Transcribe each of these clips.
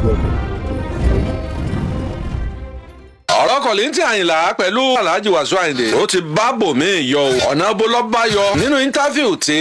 Welcome. Ọ̀rọ̀ Kollington Àyìnlá pẹ̀lú Alhaji Wasiu Ayinde, ó ti bá bòmí yọ o. Ọ̀nà bó lọ́ bá yọ nínú interview tí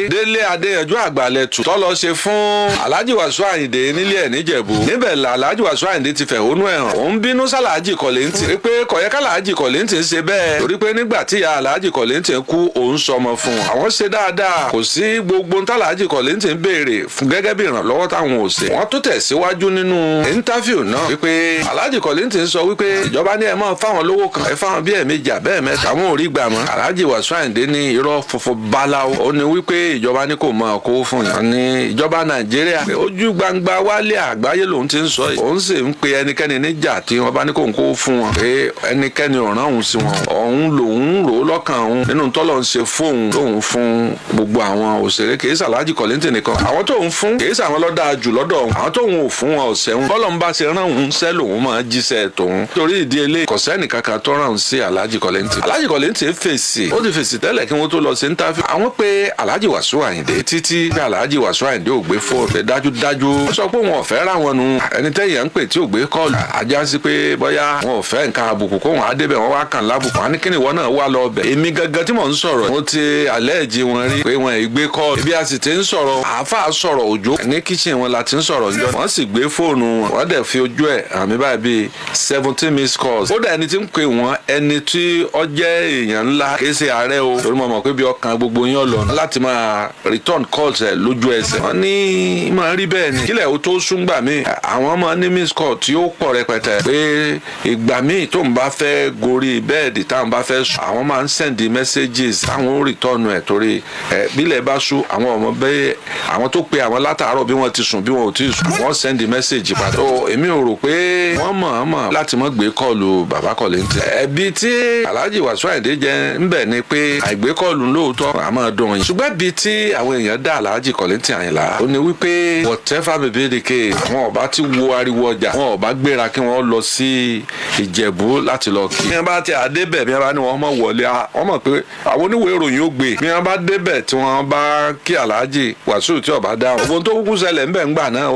Délé Adéyanjú Àgbàlẹ̀tù tọ́lọ ṣe fún Alhaji Wasiu Ayinde nílé ẹ̀ níjẹ̀bú níbẹ̀ la Alhaji Wasiu Ayinde ti fẹ̀hónú ẹ̀ hàn. Òun bínú sálàájì Kollington pé kò yẹ kálàájì Kollington ṣe bẹ́ẹ̀, torí pé nígbà tí ìyá Alhaji Kollington kú, òun sọmọ fún un. Àwọn ṣe dáadáa, kò sí gbogbo ntàlàájì Kollington béèrè fún gẹ́gẹ́ bí ìrànlọ́wọ́ táwọn ò ṣe. Wọ́n tún tẹ̀síwájú nínú interview náà wípé Alhaji Kollington sọ wípé ìjọba ní ẹ máa fáwọn lówó kan, ẹ fáwọn bí ẹ̀ẹ̀mejì àbẹ́ẹ̀ mẹ́ta, àwọn ò rí gbà mọ́. Alhaji Wasiu Ayinde ní irọ́ funfun báláwo. Ó ní wípé ìjọba ní kò máa kó fún yàn ní ìjọba Nàìjíríà, ojú gbangba wálé àgbáyé lòun ti ń sọ yìí. Òun sì ń pe ẹnikẹ́ni níjà tí wọ́n bá ní kò ń kó fún wọn, pé ẹnikẹ́ni ò rán òun sí wọn. Òun lòun rò ó lọ́kàn òun nínú tọ́lọ̀ ń ṣe fóun lòun fún gbogbo àwọn òṣèré, kì í sàlájì Kollington nìkan. Àwọn tóun fún, kì í sàwọn lọ́dà jù lọ́dọ̀ òun. Àwọn tóun ò fún wọn ọ̀sẹ̀ wọn. Bọ́lọ̀ ń bá ṣe rán òun sẹ́ lòun máa jíṣẹ́ tòun. Torí ìdí eléyìí, kò sẹ́nì kankan tó rán òun sí Alhaji Kollington. Alhaji Kollington fèsì. Ó ti fèsì tẹ́lẹ̀ kí wọ́n tó lọ sí interview. Àwọn pé Alhaji Wasiu Ayinde títí pé Alhaji Wasiu Ayinde ò gbé fóònù. Dájúdájú, ó sọ pé wọn ò fẹ́ ra wọn nu. Ẹni tẹ́yìn ń pè tí ò gbé call, ajá sí pé bóyá wọn ò fẹ́ nǹkan àbùkù kóhun adébẹ̀ wọn wá kàn lábùkù. Wọn á ní kíni ìwọ náà wà lọ bẹ̀. Èmi gangan tí mò ń sọ̀rọ̀, mo ti àlẹ́ẹ̀jì wọn rí pé wọn ì gbé call. Ibi a sì ti ń sọ̀rọ̀, àáfàá sọ̀rọ̀ òjò ní kitchen wọn la ti ń sọ̀rọ̀ njọ́. Wọ́n sì gbé fóònù wọn, wọ́n dẹ̀ fi ojú ẹ̀ àmì báyìí bíi 17 missed calls. Ó dẹ̀ ẹni tí ń pè wọ́n, ẹni tí ó jẹ́ èèyàn ńlá, kì í ṣe ààrẹ o, torí mo mọ̀ pé bí ọkàn gbogbo yín ọ̀lọ́ láti máa return calls ẹ̀ lójú ẹsẹ̀. Wọ́n ní máa rí bẹ́ẹ̀ ni kílẹ̀ ó tó súngbà míì, àwọn máa ní missed call tí ó pọ̀ rẹpẹtẹ, pé ìgbà míì tó ń bá fẹ́ gorí bed, táwọn bá fẹ́ sùn, àwọn máa ń send messages, táwọn ó return ẹ̀, torí ẹ̀ bílẹ̀ bá sú, àwọn ọmọ bẹ́ẹ̀, àwọn tó pe àwọn látàárọ̀, bí wọ́n ti sùn, bí wọ́n ò tí ì sùn, wọ́n send message padà. Tó èmi ò rò pé wọ́n mọ̀ ọ́n mọ̀ láti mọ̀ gbé call bàbá Kollington. Ẹ̀bi tí Alhaji Wasiu Ayinde jẹ́ ńbẹ̀ ni pé àìgbé call lóòótọ́ àmọ́ dùn yín, ṣùgbọ́n bí tí àwọn èèyàn dá Alhaji Kollington Àyìnlá, ó ní wípé whatever may be the case, àwọn ọba ti wo ariwo ọjà, wọn ọba gbéra kí wọ́n lọ sí Ìjẹ̀bú láti lọ kí. Bí wọ́n bá ti àdébẹ̀, bí wọ́n bá ní wọ́n mọ̀ wọlé, wọ́n mọ̀ pé àwọn oníwèé ìròyìn ó gbé. Bí wọ́n bá débẹ̀ tí wọ́n bá kí Alhaji Wasiu tí ọba dáhùn, ohun tó kúkú ṣẹlẹ̀ ńbẹ̀ ńgbà náà,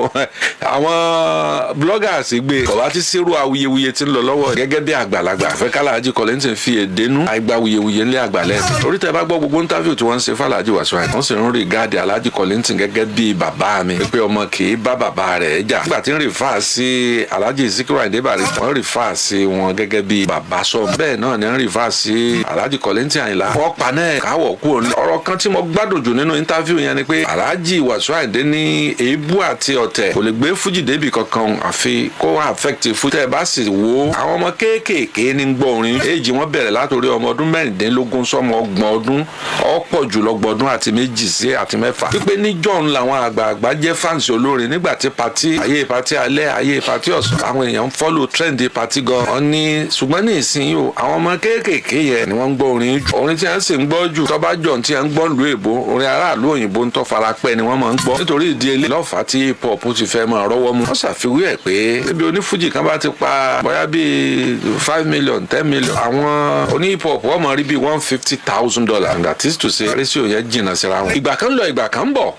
àwọn bloggers gbé, ọba ti sírú awuyewuye tí ń lọ lọ́wọ́. Gẹ́gẹ́ bí àgbàlagbà fẹ́ kálàájì Kollington fi èdénú àìgbà wuyewuye ńlẹ̀ àgbàlẹ̀, torí tẹ bá gbọ́ gbogbo interview tí wọ́n ń ṣe fàlàjì Wasiu Ayinde, wọ́n sì ń regard Alhaji Kollington gẹ́gẹ́ bí bàbá mi, pé ọmọ kì í bá bàbá rẹ̀ jà. Nígbà tí ń refer sí Alhaji Sikiru Ayinde Barrister, wọ́n refer sí wọn gẹ́gẹ́ bí bàbá sọ. Bẹ́ẹ̀ náà ni ń refer sí Alhaji Kollington Àyìnlá. Wọ́n pa náà káwọ̀ kúrò ní. Ọ̀rọ̀ kan tí mo gbádùn jù nínú interview yẹn ni pé Alhaji Wasiu Ayinde ní èébú àti ọ̀tẹ̀ kò lè gbé fújì débì kankan, àfi kó affect fújì. Tẹ́ ẹ bá sì wo àwọn ọmọ kéékèèké ní gbọ́ orin, èjì wọn bẹ̀rẹ̀ látòrí ọmọ ọdún 16 sọmọ 30 ọdún, ọ̀pọ̀ jùlọ 32 sí àti mẹ́fà. Pípé níjọ́ ń làwọn àgbààgbà jẹ́ fans olórin nígbà tí party, ayé party alẹ́, ayé party ọ̀sán, àwọn èèyàn ń follow trend party gan. Wọ́n ní ṣùgbọ́n ní ìsinyìí o, àwọn ọmọ kéékèèké yẹn ni wọ́n ń gbọ́ orin jù. Orin tí wọ́n sì ń gbọ́ jù, tọ́ba jọ̀ tí wọ́n ń gbọ́ ìlú èbó, orin aráàlú òyìnbó ń tọ́ fara pẹ́ ni wọ́n máa ń gbọ́. Nítorí ìdí eléyìí lọ́fà tí hip hop ti fẹ́ máa rọ́wọ́ mú. Wọ́n ṣàfiwé ẹ̀ pé níbi onífújì kan bá ti pa bóyá bíi 5 million, 10 million, àwọn oní hip hop wọ́n máa rí bíi $150,000. That is to say, ratio yẹn jìnnà síra wọn. Ìgbà kan lọ, ìgbà kan ń bọ̀,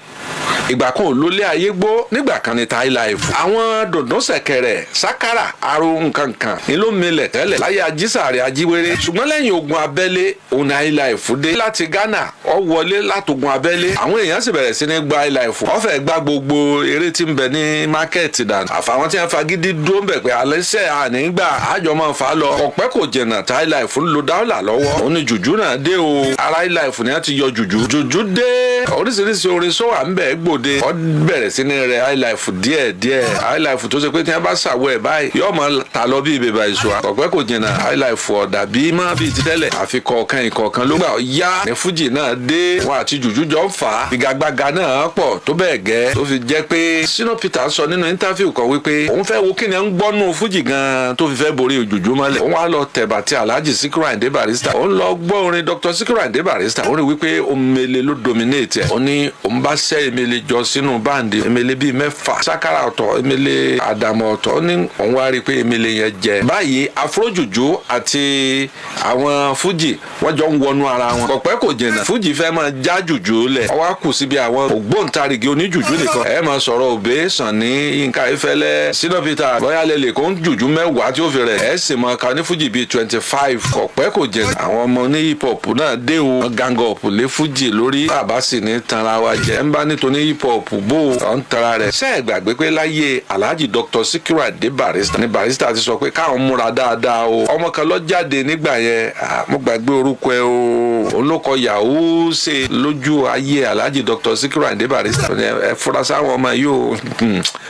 ìgbà kan ò lólé ayé gbó. Nígbà kan ní tai life, àwọn dòdò, ṣẹ̀kẹ̀rẹ̀, sákàrà, aro, nkankan ni ló milẹ̀ tẹ́lẹ̀ láyé ajísàrè ajíwèrè. Ṣùgbọ́n lẹ́yìn ogun abẹ́lé, òun high life dé láti Ghana. Ó wọlé látogun abẹ́lé, àwọn èèyàn sì bẹ̀rẹ̀ sí ní gba high life. Wọ́n fẹ́ gba gbogbo eré tí ń bẹ ní market dànù, àfàwọn tí wọ́n fagídí dúró ń bẹ̀ pé alẹ́sẹ̀ ànígbà àjọ máa fà á lọ. Ọ̀pẹ́ kò jìnnà, tí high life ń lo dáwọ́là lọ́wọ́, òun ni jùjú náà dé o. Ara high life ni wọ́n ti yọ jùjú. Jùjú dé, oríṣiríṣi orin sọ́wà ń bẹ̀ gbòde. Ó bẹ̀rẹ̀ sí ní rẹ̀ high life díẹ̀ díẹ̀. High life tó ṣe pé tí wọ́n bá ṣàwọ̀ ẹ̀ báyìí, yóò máa ta lọ bí ìbèbà ìṣòwò. Ọ̀pẹ́ kò jìnnà, high life ọ̀dà bí mọ́ bíi ti tẹ́lẹ̀, àfi kọ̀ọ̀kan ìkọ̀ọ̀kan ló gbà yá. Ní fújì náà dé, wọn àti jùjú jọ ń fà á, ìgagbága náà pọ̀ tó bẹ́ẹ̀ gẹ́, tó fi jẹ́ pé Shina Peter sọ nínú interview kan wípé òun fẹ́ wo kí ni ń gbọ́nú fújì gan-an tó fi fẹ́ borí jùjú mọ́lẹ̀. Òun wá lọ tẹ̀bà tí Alhaji Sikiru Ayinde Barrister, òun lọ gbọ́ orin Dr. Sikiru Ayinde Barrister, òun rí wípé omele ló dominate ẹ̀. Ó ní òun bá ṣẹ́ emele. emele jọ sínú band, emele bíi mẹ́fà, sakara ọ̀tọ̀, emele àdàmọ̀ ọ̀tọ̀. Ó ní òun wá rí i pé emele yẹn jẹ báyìí, afrojuju àti àwọn fújì wọ́n jọ ń wọnú ara wọn. Kọ̀pẹ́ kò jìnnà, fújì fẹ́ máa já jùjú lẹ̀, ọwọ́ kù síbi àwọn ògbóǹtarìgì oníjùjú nìkan. Ẹ máa sọ̀rọ̀ Òbí, Sànní, Yínká Ayéfẹ́lẹ́, Shina Peter, bóyá lè lè kó ń jùjú 10 tí ó fi rẹ̀, ẹ sì máa ka ní fújì bíi 25. Kọ̀pẹ́ kò jìnnà, àwọn ọmọ ní hip hop náà dé o, wọ́n gang up lé fújì lórí. Bàbá sì ní tanra wa jẹ, ẹ ń bá nítorí hip hop bó ọ̀ ń tara rẹ̀. Ṣé ẹ gbàgbé pé láyé Alhaji Dr. Sikiru Ayinde Barrister ni Barrister ti sọ pé káwọn múra dáadáa o? Ọmọ kan ló jáde nígbà yẹn, mo gbàgbé orúkọ ẹ o, òun ló kọ Yahoo ṣe lójú ayé Alhaji Dr. Sikiru Ayinde Barrister. Ẹ fura sáwọn ọmọ yìí o,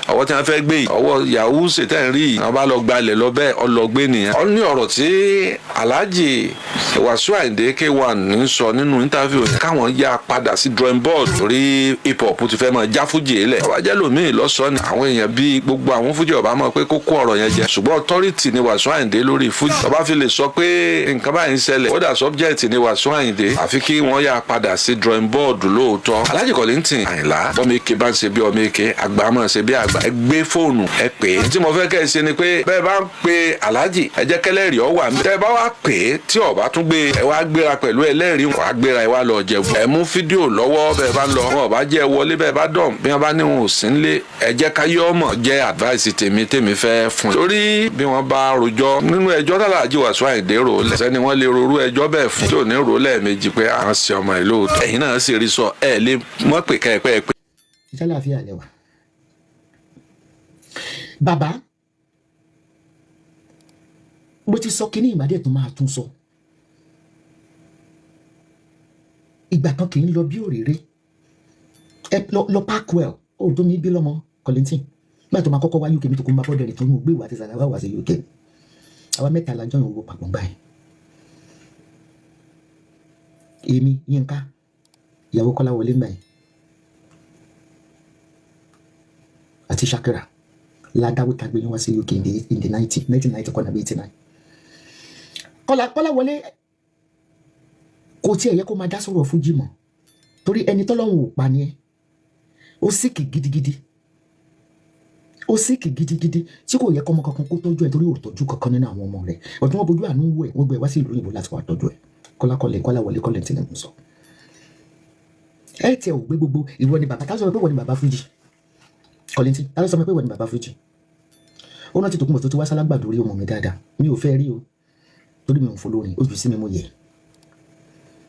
ọwọ́ tí wọ́n fẹ́ gbé yìí, ọwọ́ Yahoo ṣe tẹ̀ ń rí yìí, wọ́n bá lọ gbalẹ̀ lọ bẹ́ẹ̀, ọlọ́gbé nìyẹn. Ó ní ọ̀rọ̀ tí Alhaji Wasiu Ayinde K1 ń sọ nínú interview yẹn, káwọn yá padà sí drawing board torí hip hop ti fẹ́ máa já fújì lẹ̀. Ọba jẹ́ lòmíì lọ́sọ̀ọ́ ni àwọn èèyàn bíi gbogbo àwọn fújì ọba mọ̀ pé kókó ọ̀rọ̀ yẹn jẹ, ṣùgbọ́n authority ni Wasiu Ayinde lórí fújì. Ọba fi lè sọ pé nǹkan báyìí ń ṣẹlẹ̀, kódà subject ni Wasiu Ayinde, àfi kí wọ́n yá padà sí drawing board lóòótọ́. Alhaji Kollington Àyìnlá, bọ́mọ eke bá ń ṣe bí ọmọ eke, àgbà máa ṣe bí àgbà. Ẹ gbé fóònù, ẹ pè é. Tí mo fẹ́ kẹ́ ẹ ṣe ni pé bẹ́ẹ̀ bá ń pe Alhaji, ẹ jẹ́ kẹ́lẹ́rìí ọ wà mí. Tẹ́ ẹ bá wá pè é tí ó bá tún gbé, ẹ wá gbéra pẹ̀lú ẹlẹ́rìí, wàá gbéra, ẹ wá lọ Jẹ̀bú. Ẹ mú fídíò lọ́wọ́ bẹ́ẹ̀ bá ń lọ. Wọn ò bá jẹ́ wọlé, bẹ́ẹ̀ bá dọ̀n bí wọ́n bá ní wọn ò sí nílé, ẹ jẹ́ ká yọ ọmọ jẹ́ advice tèmi fẹ́ fún un. Torí bí wọ́n bá rojọ́ nínú ẹjọ́ tàlàjì Wasiu Ayinde rò lẹ́sẹ̀ ni wọ́n lè rorú ẹjọ́ bẹ́ẹ̀ fún tí ò ní rò lẹ́ẹ̀mejì pé à ń ṣe ọmọ ìlú. Ẹ̀yin náà sì rí sọ, ẹ lè mọ̀ pé ká ẹ pẹ́ pé. Ìṣàlàáfíà lẹwà bàbá. Mo ti sọ kínní ìmàdé tó máa tún sọ. Ìgbà kan kì í lọ bí òréré. Ẹ lọ Parkwell ó tó mi bí lọ́mọ Kollington nígbà tó máa kọ́kọ́ wá UK, mi tó kó ń bá bọ́dẹ̀ rẹ̀ tó ń gbé ìwà àti sàlàwà wá sí UK. Àwa mẹ́ta la jọyìn owó papọ̀ báyìí: èmi, Yínká, ìyàwó Kọ́lá wọlé ńgbà yẹn, àti Shakira ládàwó tàgbé yín wá sí UK in the 1990 kọ́nà bí 89. Kọ́lá wọlé kò tiẹ̀ yẹ kó máa dá sọ̀rọ̀ fújì mọ́, torí ẹni tọ́lọ́hún ò pa ni ẹ́. Ó síkì gidigidi, ó síkì gidigidi tí kò yẹ kọ́mọ kankan kó tọ́jú ẹ̀, torí ò tọ́jú kankan nínú àwọn ọmọ rẹ̀. Ọdún wọn bójú àánú wò ẹ̀, wọ́n gbé ẹ wá sí ìlú òyìnbó láti wá tọ́jú ẹ̀. Kọ́lá kọ́lẹ̀ Kọ́lá wọlé kọ́lẹ̀ tí mo sọ ẹ tiẹ̀ ò gbé gbogbo. Ìwọ ni bàbá tá sọ pé ìwọ ni bàbá fújì. Kollington, tá sọ pé ìwọ ni bàbá fújì? Ó rántí Tòkunbọ̀ tó ti wá sálágbàdo rí ọmọ mi dáadáa. Mi ò fẹ́ rí o, torí mi ò fọlọ́rin ojú sí mi, mo yẹ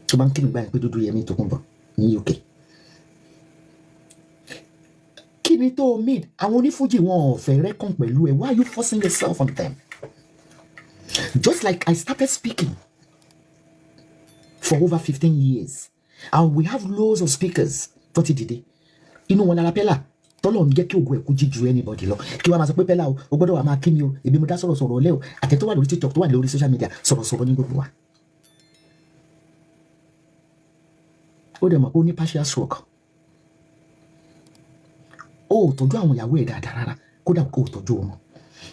tó bá ń kí mi gbà yẹn pé dúdú Yẹmí Tòkunbọ̀ ní UK. Kí ni tó o mean? Àwọn onífújì wọn ò fẹ́ rẹ́kàn pẹ̀lú ẹ. Why are you forcing yourself on them? Just like I started speaking for over 15 years and we have loads of speakers tó ti dìde, inú wọn lára pẹ́lá tọ́lọ̀ ń jẹ́ kí ògùn ẹ̀kú jíjú anybody lọ, kí wọ́n máa sọ pé pẹ́lá o, o gbọ́dọ̀ wà máa kí mi o. Èmi mo dá sọ̀rọ̀ sọ̀rọ̀ lẹ́ o, àtẹ tó wà lórí TikTok, tó wà lórí social media, sọ̀rọ̀ sọ̀rọ̀ ní gbogbo wa. Ó dẹ̀ mọ̀ pé ó ní partial stroke. Ó ò tọ́jú àwọn ìyàwó ẹ̀ dáadáa rárá, kódà kó o tọ́jú wọn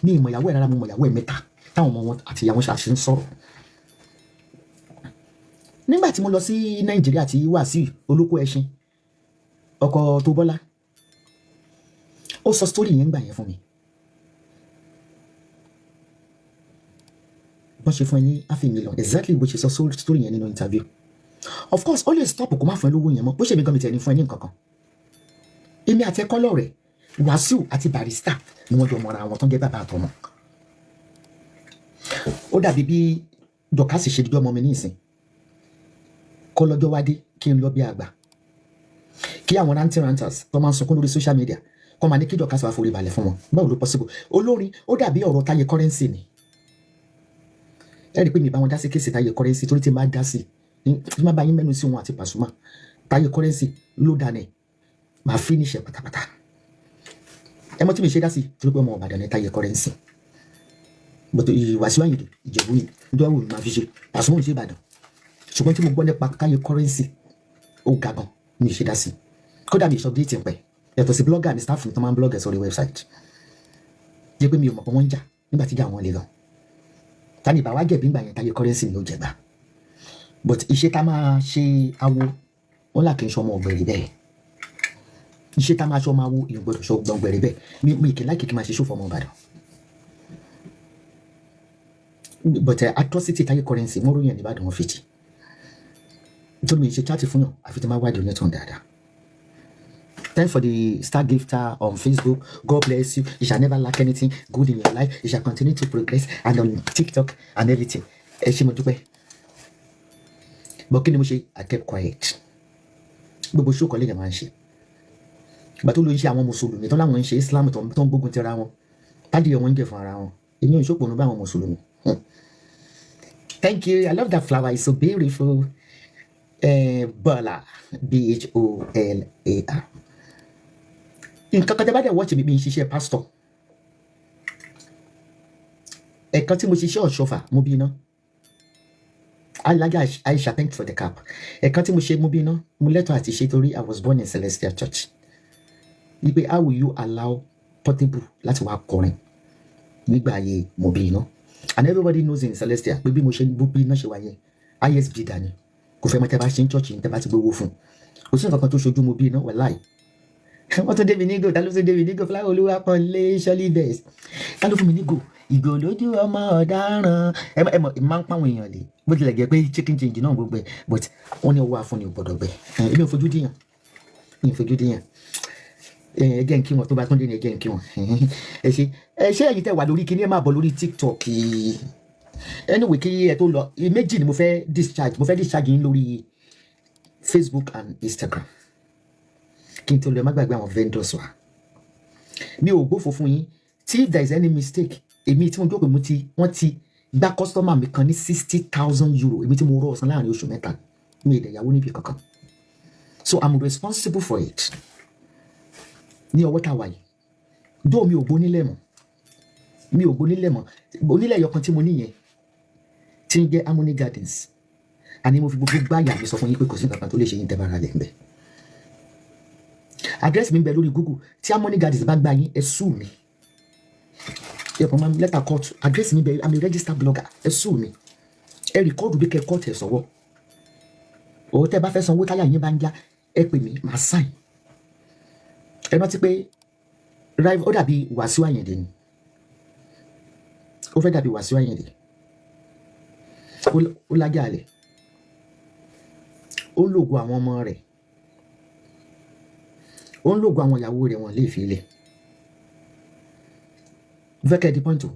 ní ìmọ̀ ìyàwó ẹ̀ rárá. Mo mọ̀ ìyàwó ẹ̀ mẹ́ta táwọn ọmọ wọn àti ìyàwó ṣàṣì ń sọ̀rọ̀. Nígbà tí mo lọ sí Nàìjíríà tí Wàsíù olóko ẹṣin ọkọ tó Bọ́lá, ó sọ story yẹn gbà yẹn fún mi, bọ́n ṣe fún ẹ ní half a million, exactly bó ṣe sọ story yẹn nínú interview. Of course, ó lè stop kó má fún ẹ lówó yẹn mọ́. Bó ṣe mi gan mi tẹ̀ ní fún ẹ ní nǹkan kan. Èmi àti ẹkọ́ lọ́rẹ̀ Wàsíù àti Barrister ni wọ́n jọ mọ̀ra àwọn tó ń jẹ́ bàbá àtọmọ. Ó dàbí bí dọ̀kásì ṣe dídọ́ ọmọ mi ní ìsìn kọ́ lọ́jọ́ wá dé kí n lọ bí àgbà, kí àwọn ranty ranters tó máa ń sunkún lórí social media kọ́ máa ní kí dọ̀kásì wá forí balẹ̀ fún wọn. Báwo ló possible? Olórin ó dàbí ọ̀rọ̀ Táyé Currency ni. Ẹ rí i pé mi bá wọn dá sí case Táyé Currency, torí tí n bá dá sí, tí má bá yín mẹ́nu sí wọn àti Pasuma, Táyé Currency ló dání màá finish ẹ̀ pátápátá. Ẹ mọ̀ tí mi ṣe dá sí, torí pé ọmọ Ìbàdàn ní Táyé Currency, but Wàsíù Àyìndé Ìjẹ̀bú ni. Nítorí àwọn máa fi ṣe Pasuma ò ṣe Ìbàdàn, ṣùgbọ́n tí mo gbọ́ nípa Táyé Currency ó ga gan, mi ṣe dá sí. Kódà mi ṣe update pẹ̀ yàtọ̀ sí blogger mi, staff mi tó máa ń blog ẹ̀ sórí website, jẹ́ pé mi ò mọ̀ pé wọ́n ń jà nígbà tí ìjà wọn le gan. Tani ìbá wa jẹ̀bi ńgbà yẹn? Táyé Currency ni ó jẹ̀gbà, but iṣẹ́ tá máa ṣe awo wọn là kì í ṣọmọ ọ̀gbẹ̀rì bẹ́ẹ̀. Iṣẹ́ tá a máa ṣọ́ máa wo èèyàn gbọ́dọ̀ ṣọ́ gbọ̀ngbẹ̀rẹ̀ bẹ́ẹ̀. Mi kì í láìkí kí n máa ṣe ṣòfò ọmọ Ìbàdàn, but atrocity Táyé Currency, wọ́n ròyìn ẹ̀ nìbàdàn, wọn fìtì tó mi ṣe chat fún yàn àfi tí máa wádìí onítàn dáadáa. Thanks for the star gifter on Facebook. God bless you. You shall never lack anything good in your life. You shall continue to progress and on TikTok and everything. Ẹ ṣé, mo dúpẹ́. But kí ni mo ṣe? I kept quiet. Gbogbo ṣó kọ́ lèèyàn máa ń ṣe. Ìgbà tó ló ń ṣe àwọn Mùsùlùmí tó láwọn ń ṣe Islam tó ń gbógun tira wọn. Tádìyẹ wọn ń jẹ fún ara wọn. Èyí ò ń ṣòpònú bá àwọn Mùsùlùmí. Thank you. I love that flower. It's so beautiful. Bola. Bolar. Nǹkan kan tẹ́ bá dẹ̀ watch mi, mi ń ṣiṣẹ́ pastor. Ẹ̀kan tí mo ṣiṣẹ́ ọ̀ṣọ́fà mo bí iná. Alága Aisha, thank you for the cap. Ẹ̀kan tí mo ṣe mo bí iná, mo lẹ́tọ̀ọ́ àti ṣe torí I was born in Celestial Church. Wípé how will you allow Portable láti wá kọrin nígbà ayé mo bí iná? And everybody knows in Celestial pé bí mo ṣe bí iná ṣe wáyé, ISB dání. Kò fẹ́ mọ tẹ́ bá ṣe ń church yìí, tẹ́ bá ti gbowó fún un. Kò sí nǹkan kan tó ṣojú mo bí iná wàláì. Wọ́n tún débi nígò, ta ló tún débi nígò? Fúláwọ̀ olúwa kan lé Ṣọ́lí bẹ́ẹ̀. Ta ló fún mi nígò? Ìgò lójú ọmọ ọ̀daràn. Ẹ mọ̀, máa ń pàwọn èèyàn lé. Bó tilẹ̀ jẹ́ pé chicken change náà gbogbo ẹ̀, but wọ́n ní owó afúnni ò gbọ́dọ̀ gbẹ. Èmi ò fojú díyàn. Mi ò fojú díyàn. Ẹ jẹ́ n kí wọn tó bá tún dé ní, ẹ jẹ́ n kí wọn. Ẹ ṣe, ẹ ṣé, ẹ̀yin tẹ́ wà lórí kíní, ẹ máa bọ̀ lórí TikTok. Anyway, kí ẹ tó lọ, méjì ni mo fẹ́ discharge. Mo fẹ́ discharge yín lórí Facebook and Instagram. Kí n tó lọ, ẹ má gbàgbé àwọn vendors wa. Mi ò gbófo fún yín. Tí if there is any mistake, èmi tí mo jókòó, mo ti wọ́n ti gba customer mi kan ní €60,000. Èmi tí mo rọ ọ̀sán láàrin oṣù 3, mi ì dẹ̀ yàwó níbi kankan, so I'm responsible for it. Ní ọwọ́ tá a wà yìí dóò, mi ò gbónílẹ̀ mọ́, mi ò gbónílẹ̀ mọ́. Onílẹ̀ ẹyọ kan tí mo níyẹn tí ń jẹ́ Harmony Gardens, àní mo fi gbogbo gbáyà mi sọ fún yín pé kò sí nǹkan kan tó lè ṣe yín tẹ́ bá ra lẹ̀ ń bẹ̀. Àdírẹ́sì mi ń bẹ lórí Google. Tí Harmony Gardens bá gbá yín, ẹ sue mi. Ẹ kàn máa lẹ́tà court. Àdírẹ́sì mi bẹ. I'm a registered blogger. Ẹ sue mi, ẹ record bí kẹ́ court ẹ̀ sọ́wọ́. Òwò tẹ́ bá fẹ́ sanwó, táyà yín bá ń já, ẹ pè mí, màá sign. Ẹ rántí pé ó dàbí Wàsíù Àyìndé ni, ó fẹ́ dàbí Wàsíù Àyìndé. Ó lájà rẹ̀, ó ń lògo àwọn ọmọ rẹ̀, ó ń lògo àwọn ìyàwó rẹ̀, wọ́n lè fi lẹ̀. Fẹ́ kẹ́ ẹ di point o.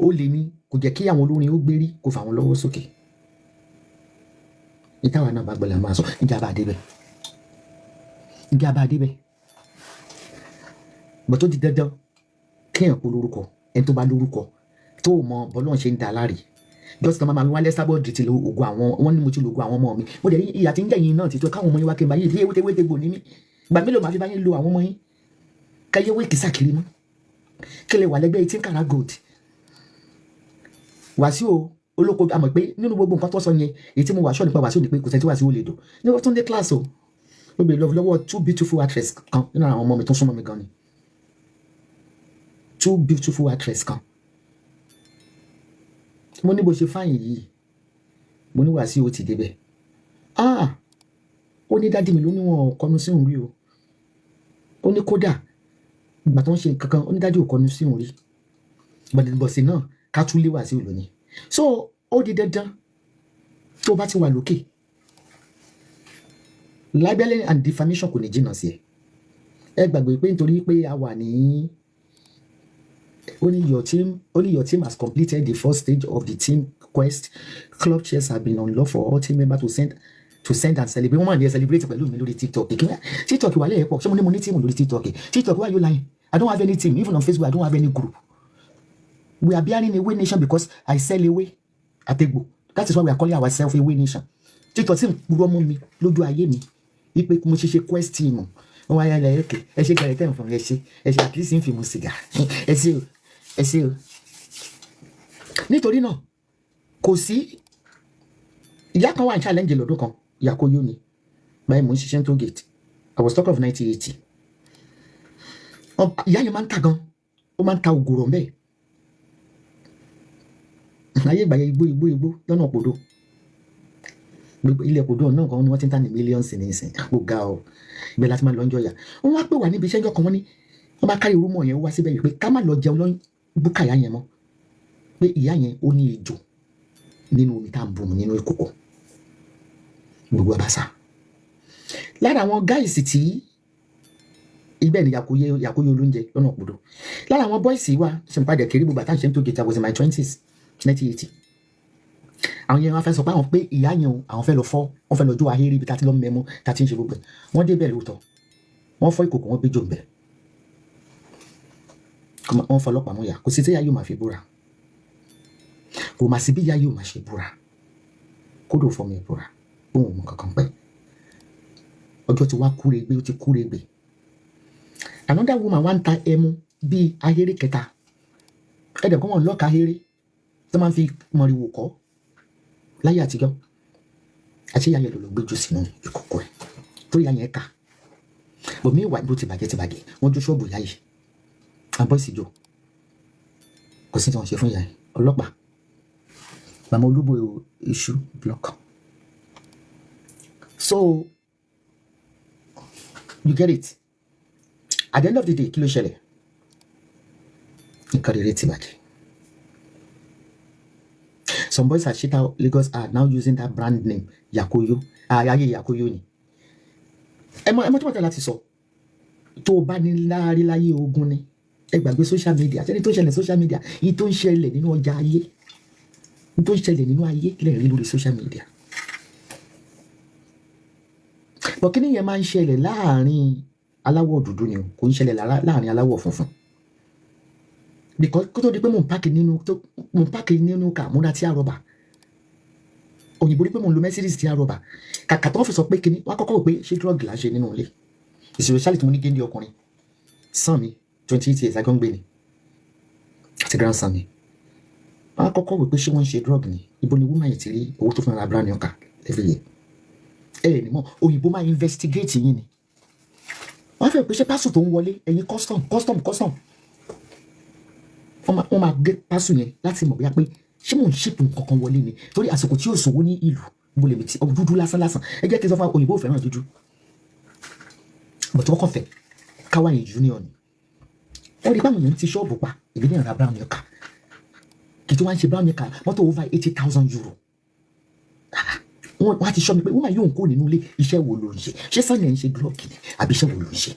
Ó lè ní kò jẹ́ kí àwọn olórin ó gbérí, kó fà wọ́n lọ́wọ́ sókè. Ìtawà náà bá gbọ́dọ̀ máa sọ ìjà bá débẹ̀, ìjà bá débẹ̀ bọ́ tó di dandan kéèyàn kó lórúkọ. Ẹni tó bá lórúkọ tó mọ bọ́lọ́n ṣe ń da láre just kan máa wálé sábọ́ọ̀dì ti lo ògùn àwọn. Wọ́n ní mo ti lo ògùn àwọn ọmọ mi. Mo dẹ̀ ní ìyà tí ń jẹ́ yín náà ti tó káwọn ọmọ yín wá kí n bá yín ìdí ewé tewé tegbò ní mí. Ìgbà mélòó máa fi bá yín lo àwọn ọmọ yín kẹyẹ wé kìsà kiri mọ́ kí lè wà lẹ́gbẹ́ 18 karat gold? Wàsíù olóko àmọ̀ pé nínú gbogbo nǹkan tó sọ yẹn, èyí tí mo wà sọ nípa Wàsíù ni pé kò sẹ́ni tí Wàsíù lè dò ní wọ́n tún dé class o. Ó bèrè lọ́wọ́ two beautiful actress kan nínú àwọn ọmọ mi tó súnmọ́ mi gan ni, two beautiful actress kan. Mo ní bó ṣe fáyìn yìí, mo ní Wàsíù ó ti débẹ̀. Ah, ó ní daddy mi ló ní wọn kọnu sí òun rí o. Ó ní kódà ìgbà tó ń ṣe nǹkan kan, ó ní daddy ò kọnu sí òun rí bọ̀dẹ̀bọ̀sì náà ká tún lé Wàsíù lónìí. So ó di dandan, tó bá ti wà lókè, libeling and defamation kò ní jìnnà sí ẹ. Ẹ gbàgbé pé nítorí pé a wà ní only your team has completed the first stage of the team quest. Club chairs have been unlocked for all team members to send and celebrate. Wọ́n máa ní ẹ celebrate pẹ̀lú mi lórí TikTok. Kí TikTok wà lẹ́yìn pọ̀. Ṣé mo ní team lórí TikTok? TikTok, why you lying? I don't have any team. Even on Facebook, I don't have any group. We are bearing Away Nation because I sell away àtẹ̀gbò. That is why we are calling ourselves Away Nation. TikTok sì ń purọ́ mọ́ mi lójú ayé mi wípé mo ṣe quest team. Wọ́n wáyé ẹ̀ ẹ̀kẹ́. Ẹ ṣe gẹ̀rẹ́ tẹ̀ ń fún mi. Ẹ ṣe, ẹ ṣe, at least ń fi mu sìgá. Ẹ ṣe o, ẹ ṣe o. Nítorí náà, kò sí ìyá kan wà ní challenge lọ́dún kan. Ìyá kò yó ni báyìí. Mò ń ṣiṣẹ́ tó gate. I was talking of 1980. Ìyá yẹn máa ń ta gan, ó máa ń ta ògùrọ̀ mbẹ́ ayé ìgbà yẹn, igbó igbó igbó lọ́nà òpòdó. Gbogbo ilẹ̀ kò dùn náà kan ni wọ́n ti ń tà ní millions ní ìsìn. Ó ga ọ, ibẹ̀ láti máa lọ ń jọyà. Wọ́n wá pè wá níbi iṣẹ́ ìjọ kan, wọ́n ní wọ́n bá kárí rumour yẹn wá síbẹ̀ yìí pé ká má lọ jẹun lọ búkà ìyá yẹn mọ́, pé ìyá yẹn ó ní ejò nínú omi tá à ń bù mu nínú ìkòkò. Gbogbo abasa lára àwọn guys tí ibẹ̀ ni Yakoye, Yakoye olóúnjẹ lọ́nà òpòdó. Lára àwọn boys wa ṣe ń padà kiri gbogbo àtàǹṣe tó gẹ̀ẹ́ta was in my 20s, 1980. Àwọn yẹn wọ́n fẹ́ sọ pé àwọn pé ìyá yẹn o, àwọn fẹ́ lọ fọ́, wọ́n fẹ́ lọ jó ahéré ibi tá a ti lọ mẹ́mú, tá a ti ń ṣe gbogbo ẹ̀. Wọ́n débẹ̀ lóòótọ́, wọ́n fọ́ ìkòkò, wọ́n gbé jò ń bẹ̀, wọ́n fọlọ́pàá mú yà. Kò sí tí ìyá yóò máa fi búra, kò mà sí bí ìyá yóò máa ṣe búra, kódò fọmọ ẹ̀ búra òun ò mọ kankan pẹ́. Ọjọ́ ti wá kúregbe, ó ti kúregbe. Another woman wá ń ta ẹmu bíi ahéré kẹta ẹ̀dẹ̀ kọ́, wọn lọ́ka ahéré tó máa ń fi mọ̀rìwò kọ́ láyé àtijọ́. Àti ìyá yẹn ló lọ gbé jù sínú ìkòkò ẹ̀ torí ìyá yẹn kà bòmí ìwà bó ti bàjẹ́ ti bàjẹ́. Wọ́n jó ṣọ́ọ̀bù ìyá yìí, àwọn boys jò, kò sí tí wọ́n ṣe fún ìyá yìí. Ọlọ́pàá màmá olúbo iṣu block. So you get it? At the end of the day, kí ló ṣẹlẹ̀? Nǹkan rere ti bàjẹ́. Some boys at Shita Lagos are now using that brand name Yakoyo. Ayé Yakoyo ni ẹ mọ tí wọ́n tẹ̀ láti sọ. Tó o bá ní láárí láyé, ogun ni. Ẹ gbàgbé social media. Àti ẹni tó ń ṣẹlẹ̀ social media yìí, tó ń ṣẹlẹ̀ nínú ọjà ayé, yìí tó ń ṣẹlẹ̀ nínú ayé lẹ́ẹ̀rí lórí social media. Bọ̀ kí nìyẹn máa ń ṣẹlẹ̀ láàrin aláwọ̀ dúdú ni o, kò ń ṣẹlẹ̀ láàrin aláwọ̀ funfun, because kó tó di pé mò ń park nínú kà múra tí a rọ̀bà òyìnbó rí pé mò ń lo Mercedes tí a rọ̀bà, kàkà tó ń fi sọ pé kíní, wọ́n á kọ́kọ́ wò pé ṣé drug là ń ṣe nínú ilé. Especially tí mo ní géńdé ọkùnrin son mi, 28 years ago ń gbé ni, àti grandson mi, wọ́n á kọ́kọ́ wò pé ṣé wọ́n ń ṣe drug ni? Ibo ni woman yìí ti rí owó tó fún ra brand new car every year? Ẹ ẹ ní mọ̀, òyìnbó máa investigate yín ni. Wọ́n á fẹ́ pé ṣé parcel tó ń wọlé ẹ̀yin custom, custom, custom, wọ́n máa gbé parcel yẹn láti mọ̀ bóyá pé ṣé mò ń ship nǹkan kan wọlé ni, torí àsìkò tí yóò sòwò ní ìlú mo lè ti dúdú lásán lásán. Ẹ jẹ́ kí n sọ fún òyìnbó ò fẹ́ràn dúdú, but wọ́n kàn fẹ́ káwá yẹn junior ni. Wọ́n rí báwọn èèyàn ti ṣọ́ọ̀bù pa ìbí ní ìrà brown car, kì í tí wọ́n á ṣe brown car, mọ́tò over €80,000. Wọ́n á ti sọ mi pé wọ́n máa yóò kó nínú ilé. Iṣẹ́ wo ló ń ṣe? Ṣé Sunday ń ṣe drug ni àbí iṣẹ́ wo ló ń ṣe?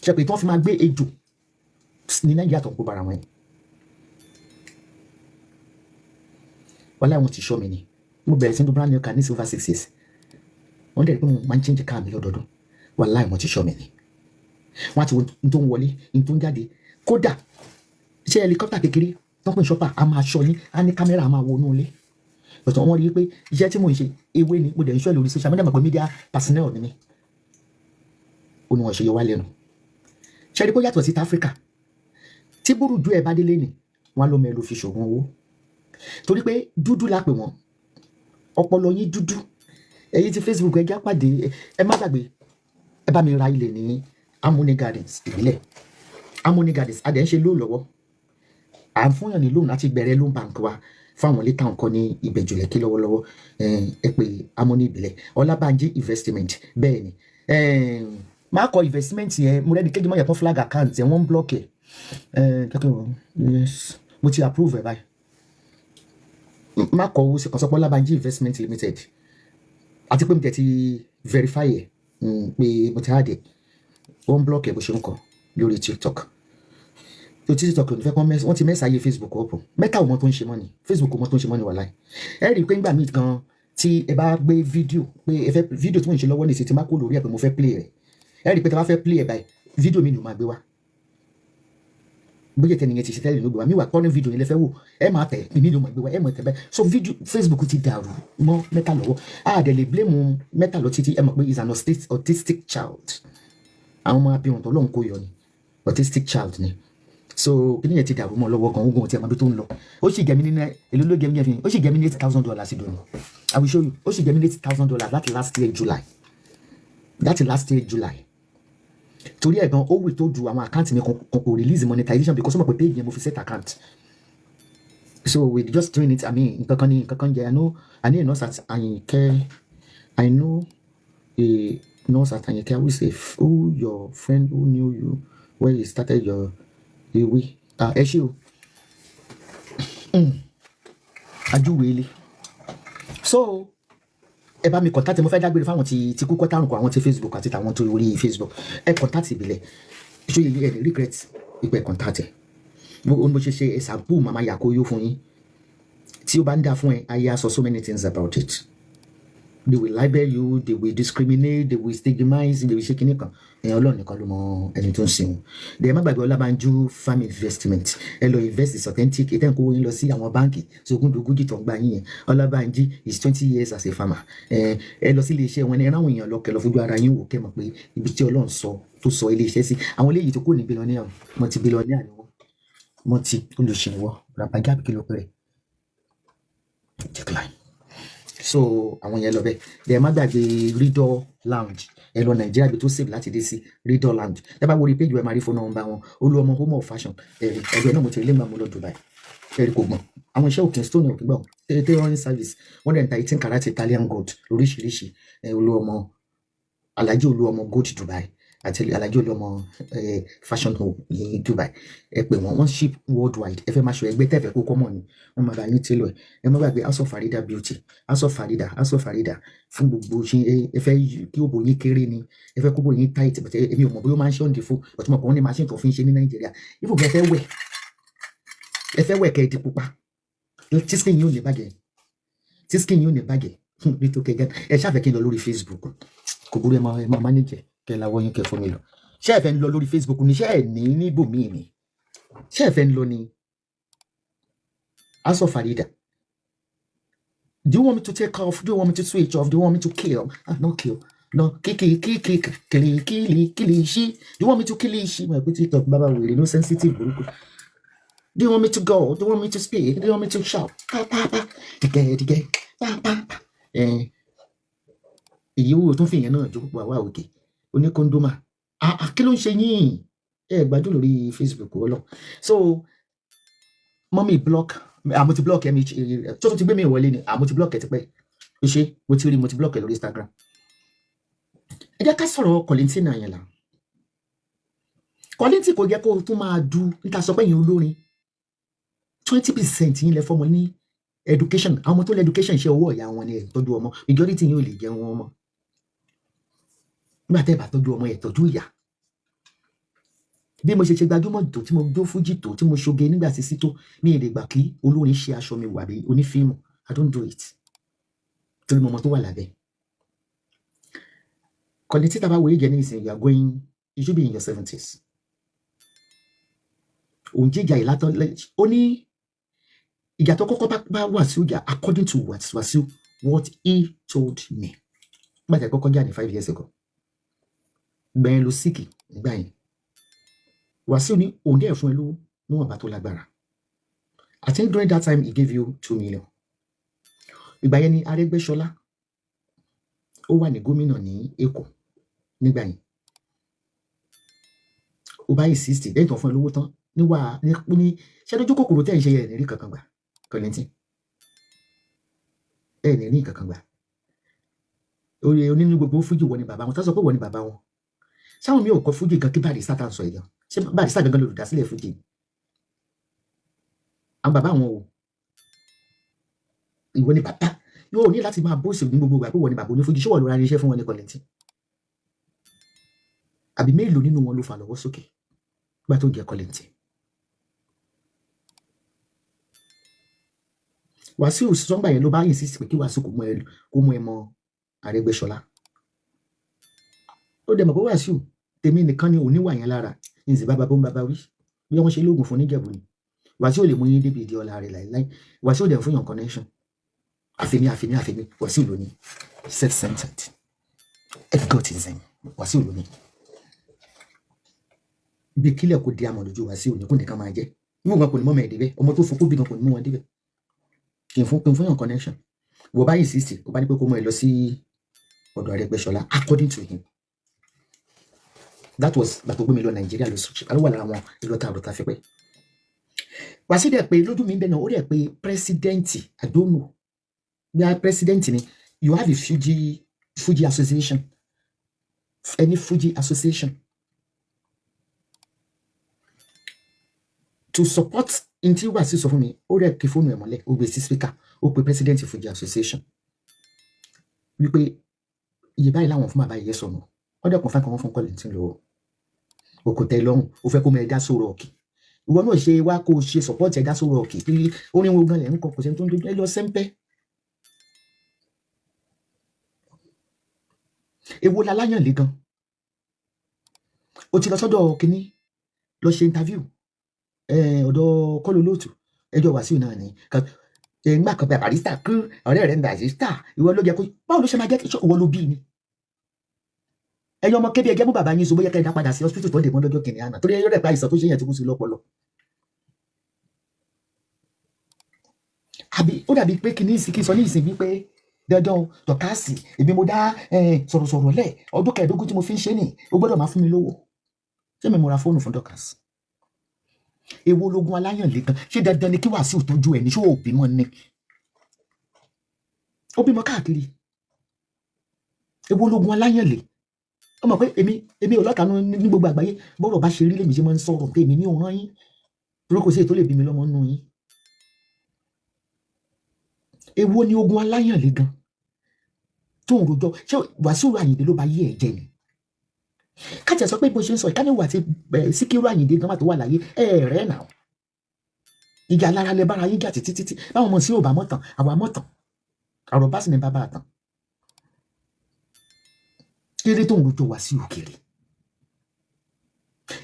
Ṣe pé tí wọ́n fi máa gbé ejò ní Nàìjíríà tó ń kó bara wọn yẹn, wọ́n láwọn ti sọ mi ni. Mo bẹ̀rẹ̀ sí ní brand new car ní silver 6 years. Wọ́n dẹ̀ rí pé mo máa ń change car mi lọ́dọọdún. Wàláì, wọ́n ti sọ mi ni. Wọ́n á ti wo n tó ń wọlé, n tó ń jáde. Kódà ṣé helicopter kékeré tó ń pè chopper a máa ṣọ́ yín, á ní kámẹ́rà, a máa wo inú ilé. But wọ́n rí i pé iṣẹ́ tí mò ń ṣe ewé ni, mo dẹ̀ ń ṣọ́ lórí social media, mọ̀ pé media personnel ni mí. Ó ní wọ́n ṣe yọ wá lẹ́nu. Ṣe rí pé ó yàtọ̀ sí ti Áfíríkà? Tí burújú ẹ̀ bá délé ni wọ́n á ló mẹ́lò fi ṣògùn owó, torí pé dúdú la pè wọ́n, ọpọlọ yín dúdú. Ẹ̀yin ti Facebook, ẹ já pàdé. Ẹ má gbàgbé, ẹ bá mi ra ilẹ̀ ní Harmony Gardens ìbílẹ̀. Harmony Gardens, a dẹ̀ ń ṣe loan lọ́wọ́, à ń fúnyàn ní loan láti bẹ̀rẹ̀ loan bank wa fáwọn ilé táwọn kọ́ ní Ìbẹ̀jú Lẹ́kí lọ́wọ́lọ́wọ́. Ẹ pè Harmony ìbílẹ̀, Ọlábànjí Investment. Bẹ́ẹ̀ ni, máa kọ investment yẹn. Mo rẹ́ni kéjì mọ́ yẹn kó flag account yẹn, wọ́n ń block ẹ̀. Kẹ́kẹ́ wọ́n, yes, mo ti approve ẹ̀ báyìí. Má kọ owó sí kan, sọ pé Ọlábànjí Investment Limited, àti pé mo tẹ̀ ti verify ẹ̀ pé mo ti add ẹ̀. Wọ́n ń block ẹ̀ bó ṣe ń kọ lórí TikTok. Tó TikTok ò ní fẹ́ kọ́ wọ́n ti mess ayé Facebook ọ̀pọ̀. Mẹ́ta ò mọ tó ń ṣe mọ́ ni, Facebook ò mọ tó ń ṣe mọ́ ni. Wàláì, ẹ rí i pé ńgbà míì gan tí ẹ bá gbé fídíò pé ẹ fẹ́ fídíò tí mò ń ṣe lọ́wọ́ nìsín, tí má kó lórí ẹ̀ pé mo fẹ́ play rẹ̀, ẹ rí i pé tí a bá fẹ́ play ẹ̀ báyìí, fídíò mi ni mo máa gbé wá. Bóyá tẹnìyẹn ti ṣe tẹ́lẹ̀ ló gbé wá. Mi wà kọ́ ní fídíò yẹn lẹ fẹ́ wò, ẹ máa tẹ̀, ìmí ló máa gbé wá, ẹ máa tẹ̀ bẹ́ẹ̀. So fídíò Facebook ti dàrú mọ́ Mẹ́ta lọ́wọ́. A dẹ̀ lè blame Mẹ́ta lọ títí. Ẹ mọ̀ pé is an autistic child. Àwọn ọmọ abirùn tó lóun kó yọ ni, autistic child ni. So kíni yẹn ti dàrú mọ́ lọ́wọ́ gan. Ogun tí a máa bí tó ń lọ, ó sì gẹ̀mí nínú èlò ló gẹ̀mí yẹn fi, ó sì gẹ̀mí ní $8000 ìdùnnú. I will show you. Ó sì gẹ̀mí ní $8000 láti last year July, láti last year July. Torí ẹ̀ gan ó wì tó ju àwọn account mi kan, kò release monetization because ó mọ̀ pé page yẹn mo fi set account. So we just doing it. I mean, nǹkan kan ní nǹkan kan jẹ. I know a nurse at Ayinke. I know a nurse at Ayinke who is a who your friend who knew you when you started your ewé. Ah, ẹ ṣé o. Ajúwe ilé. So ẹ bá mi contact. Mo fẹ́ dágbére fáwọn ti kú kọ́tàrùn kọ, àwọn ti Facebook àti tàwọn tó orí Facebook. Ẹ contact ìbílẹ̀ ṣó yẹ, ẹ ní regret ìpè contact ẹ. Mo ṣe example mama Yakoyo fún yín. Tí ó bá ń dá fún ẹ, ayé á sọ so many things about it. They will libel you, they will discriminate, they will stigmatize, they will ṣe kinní kan. Ẹ̀yin, Ọlọ́run nìkan ló mọ ẹni tó ń sìn wọn. Dẹ̀ má gbàgbé Ọlábànjú Farm Investment. Ẹ lọ invest, is authentic. Ètò ìkówó yín lọ sí àwọn báǹkì sógúndogójì tó ń gbà yín yẹn. Ọlábànjí is 20 years as a farmer. Ẹ lọ sí ilé iṣẹ́ wọn, ẹ ráwọn èèyàn lọ, kẹ́ lọ fojú ara yín wò, kẹ́ mọ̀ pé ibi tí Ọlọ́run sọ tó sọ ilé iṣẹ́ sí. Àwọn eléyìí tó kù ní billionaire, multi billionaire ni wọ́n, multi olùṣèwọ́ rabajáàbí kí ló pẹ̀rẹ̀ decline. So àwọn yẹn lọ bẹ́ẹ̀. Ẹ má gbàgbé Ridor Lounge. Ẹ lọ Nàìjíríà, ibi tó safe láti dé sí, Ridor Lounge. Ẹ bá wo orí page, ẹ máa rí phone number wọn. Olúọmọ Home of Fashion, ẹ̀rí ọ̀dọ̀ ẹ̀ náà mo ti rí lẹ́gbàá mo lọ Dubai. Ẹ̀rí kò gbọ̀n àwọn iṣẹ́ òkè stone òkè gbọ̀n tailoring service. Wọ́n dẹ̀ ń ta 18 karat Italian gold lóríṣiríṣi. Olúọmọ, Alhaji Olúọmọ Gold Dubai àti Alhaji Olúọmọ Fashion Home ní Dubai. Ẹ pè wọ́n, wọ́n ship worldwide. Ẹ fẹ́ máa ṣọ ẹgbẹ́ tẹ̀fẹ́ kó kọ́mọ̀ ni, wọ́n máa bá yín tailor ẹ̀. Ẹ má gbàgbé House of Farida Beauty, House of Farida, House of Farida fún gbogbo ṣe. Ẹ fẹ́ kí òbò yín kéré ni, ẹ fẹ́ kó bò yín tight, but èmi ò mọ̀ bóyá ó máa ń ṣe on the phone, but mo kàn wọ́n ní machine tó fi ń ṣe ní Nàìjíríà. If ẹ fẹ́ wẹ̀, ẹ fẹ́ wẹ̀ kẹ́ ẹ di pupa, tí skin yín ò ní bàjẹ́, tí skin yín ò ní bàjẹ́ nítorí kẹjẹ. Ẹ ṣàfẹ́ kí n lọ lórí Facebook, kò burú. Ẹ máa manage kẹ làwọ yín kẹ fún mi lọ. Ṣé ẹ fẹ́ ń lọ lórí Facebook ni? Ṣé ẹ ní níbòmíì ni? Ṣé ẹ fẹ́ ń lọ ní House of Farida? Do you want me to take off? Do you want me to switch off? Do you want me to kill? Ah, no kill, no kiki kiki kili kili kili ṣí. Do you want me to kill ṣí? Mo pé TikTok bàbá wèrè, no sensitive burúkú. Do you want me to go? Do you want me to speak? Do you want me to shout? Pa pa pa dìgẹ dìgẹ pa pa pa. Ẹ èyí wo tó fi yẹn náà jó wà wá òkè oníkóńdómà. Ah ah, kí ló ń ṣe yín? Ẹ gbádùn lórí Facebook ọlọ. So mọ́mí block, àmọ́ ti block ẹ̀mí tó tún ti gbé mi wọlé ni. Àmọ́ ti block ẹ̀ tipẹ́ ṣe mo ti rí, mo ti block ẹ̀ lórí Instagram. Ẹ jẹ́ ká sọ̀rọ̀ Kollington Àyìnlá. Kollington kò yẹ kó o tún máa du níta sọ pé yín olórin 20% yín lẹ fọmọ ní education. Àwọn ọmọ tó lẹ education ṣe owó ọ̀yà wọn ni. Ẹ̀ tọ́jú ọmọ, majority yín ò lè jẹun ọmọ. Nígbà tẹ́ ẹ bá tọ́jú ọmọ, ẹ̀ tọ́jú ìyá. Bí mo ṣe ṣe gbajúmọ̀ tó, tí mo jó fújì tó, tí mo ṣoge nígbà sísí tó, mi ì lè gbà kí olórin ṣe aṣọ mi wà bí onífíìmù. I don't do it torí mo mọ tó wà lábẹ́. Kollington, tá a bá wo age ní ìsìn, you are going, you should be in your 70s. Òun jíjà ìlàtọ̀. Ó ní ìjà tó kọ́kọ́ bá Wàsíù jà, according to Wàsíù, what he told me, nígbà tí a kọ́kọ́ jà ní 5 years ago, gbẹ̀yìn ló síkì nígbà yẹn. Wàsíù ní òun dẹ̀ fún ẹ lówó níwọ̀nba tó lágbára. I think during that time he gave you 2 million. Ìgbà yẹn ni Arẹ́gbẹ́ṣọlá ó wà ní gómìnà ní Èkó nígbà yẹn. Ó bá insist lẹ́yìn tó fún ẹ lówó tán níwà ní ṣé lójú kòkòrò tẹ́ ń ṣe yẹn ní rí kankan gbà. Kollington, ẹ ní rí kankan gbà. Oye onínú gbogbo fújì, wọ ni bàbá wọn tá sọ pé wọ ni bàbá wọn. Sáwọn mi ò kọ fújì gan kí Barrister tá à ń sọ yìí gan. Ṣé Barrister gangan lolùdásílẹ̀ fújì? Àwọn bàbá wọn o, ìwọ ni bàbá yóò ní láti máa bóṣe ní gbogbo ìgbà pé wọ́n ni bàbá onífújì. Ṣé wọ́n lọ ra irinṣẹ́ fún wọn ní Kollington? Àbí mélòó nínú wọn ló fà lọ́wọ́ sókè nígbà tó jẹ́ Kollington? Wàsíù sọ́ngbà yẹn ló bá insist pé kí Wàsíù kó mú ẹ mọ Arẹ́gbẹ́ṣọlá. Ó dẹ̀ mọ̀ pé Wàsíù tèmi nìkan ni òníwà yẹn lára ǹsì bá bàbá ń bàbá wí bí wọ́n ṣe lóògùn fún níjẹ̀bù ni. Wàsíù lè mú yín débi ìdí ọlá rẹ̀ láìláì. Wàsíù dẹ̀ fún yàn connection. Àfẹ́mi, àfẹ́mi, àfẹ́mi. Wàsíù ló ní self-centered egotism. Wàsíù ló ní bí kílẹ̀ kò di àmọ̀ lójú. Wàsíù ní kò nìkan máa jẹ́ níwọ̀n kan kò ní mọ́ mẹ́ẹ̀ẹ́dẹ́ bẹ́ẹ̀. Ọmọ tó fún kó bí kan kò ní mú wọn débẹ̀. Kì í fún yàn connection. Wọ́n bá insist, ó bá ní pé kó mú ẹ lọ sí ọ̀dọ̀ Arẹ́gbẹ́ṣọlá. According to him, that was gbàtọ́ gbé mi lọ Nàìjíríà lọ sùn ló wà lára wọn ìlọta àròta fi pẹ́. Wàsíù dẹ̀ pé lójú mi ń bẹ̀ náà, ó dẹ̀ pé president, I don't know bí i president ni. You have a Fuji association, any Fuji association to support n tí Wàsíù sọ fún mi. Ó rẹ̀ kí fóònù ẹ̀ mọ́lẹ̀, ó gbé sí speaker, ó pe president Fuji association wípé iye báyìí láwọn fún bàbá yìí sọnù. Wọ́n dẹ̀ kàn fún kan fún Kollington lówó òkò tẹ́ lọ́rùn. Ó fẹ́ kó mọ ẹ̀dá sọ̀rọ̀ ọ̀kì, ìwọ náà ṣe wá kó o ṣe support ẹ̀dá sọ̀rọ̀ ọ̀kì kí orin wo gan lẹ̀ ń kọ, kò sẹ́ni tó ń dojú ẹ lọ sẹ́ńpẹ́. Èwo la láyànlé gan? O ti lọ sọ́dọ̀ kínní lọ ṣe interview, ọ̀dọ̀ kọ́lù olóòtú ẹjọ́ Wàsíù náà ni ńgbà kan pé Barrister kú, ọ̀rẹ́ rẹ̀ ń Barrister, ìwọ ló jẹ́ kó báwo ló ṣe máa jẹ́ kí ìwọ ló bí ni? Ẹ̀yin ọmọ kébí ẹjẹ́ mú bàbá yín so, bóyá kẹ́ ẹ dá padà sí hospital tó dé mọ́ lọ́jọ́ kìnìún àná, torí ẹyọ rẹ̀ pa àìsàn tó ṣe yẹn ti kú sí lọ́pọlọ. Àbí ó dàbí pé kí ní ìsìn kí n sọ ní ìsìn wípé dandan o, Dọ̀kásì, èmi mo dá sọ̀rọ̀sọ̀rọ̀ lẹ̀ ọdún 15 tí mo fi ń ṣe nì, ó gbọ́dọ̀ máa fún mi lówó. Ṣé mi mo ra fóònù fún Dọ̀kásì? Èwo logun aláyànlé gan? Ṣé dandan ni kí Wàsíù tọ́jú ẹ̀ ní? Ṣé ò bímọ ni? Ó bímọ káàkiri. Èwo logun aláyànlé? Ó mọ̀ pé èmi ò lọ́ta ní gbogbo àgbáyé. Bọ́rọ̀ bá ṣe rí lèmi ṣe máa ń sọ̀rọ̀ pé èmi ní òun rán yín, torí kò sí èyí tó lè bí mi lọ́mọ nínú yín. Èwo ni ogun aláyànlé gan tó ń rojọ́? Ṣé Wàsíù Àyìndé ló bá yé ẹ jẹ ni? Kájà sọ pé bó ṣe ń sọ ìkànnì wà tí Síkírù Àyìndé gan wà tó wà láyé ẹ rẹ nà ìjà lára lẹ bára yín jà títí títí báwọn ọmọ sí ò bá mọ̀tàn, àwa mọ̀tàn, àrò bá sì ní bàbá àtàn. Kéré tó ń rojọ́ Wàsíù kiri